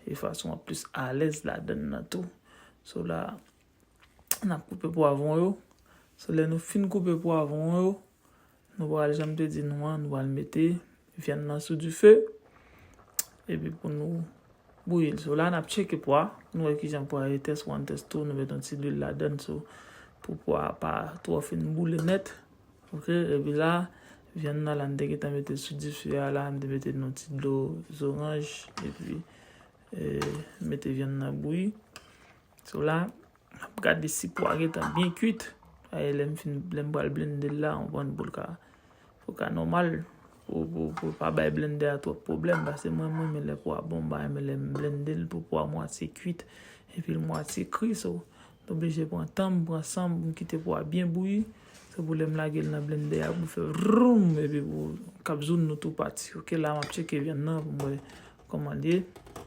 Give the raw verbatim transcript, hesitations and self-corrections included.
e fason w ap plis alèz ladann nan tou. So la, n ap koupe pwavwon yo. So lè nou fin koupe pwavwon yo, nou pral, jan m te di nou an, nou pral mete vyann nan sou dife. Epi pou nou bouyi l. So la, n ap tcheke pwa. Nou wè kijan pwa etès wan, etès tu. Nou met yon ti lwil ladann, so pou pwa a pa twò fin boule nèt. Oke, epi la, vyann nan la, m te gentan mete sou dife a la, m te mete yon ti dlo zoranj, epi eh, mete vyann nan bouyi. So la, n ap gade si pwa gentan byen kuit. Lè m fin, lè m pral blende l la, ou konprann, pou l ka, pou l ka nòmal. Pou, pou, pou pa bay blendè a twòp pwoblèm, paske mwen, mwen renmen lè pwa bon, m pa renmen lè m blende l pou pwa mwatye kuit, epi l mwatye kri. So, m oblije pran tan m, pran san m, pou m kite pwa byen bouyi. Se pou lè m lage l nan blendè a, pou l fè vroum, epi pou kap zoun nou tou pati. Oke, la, m ap tcheke vyann nan pou m wè kòman l ye.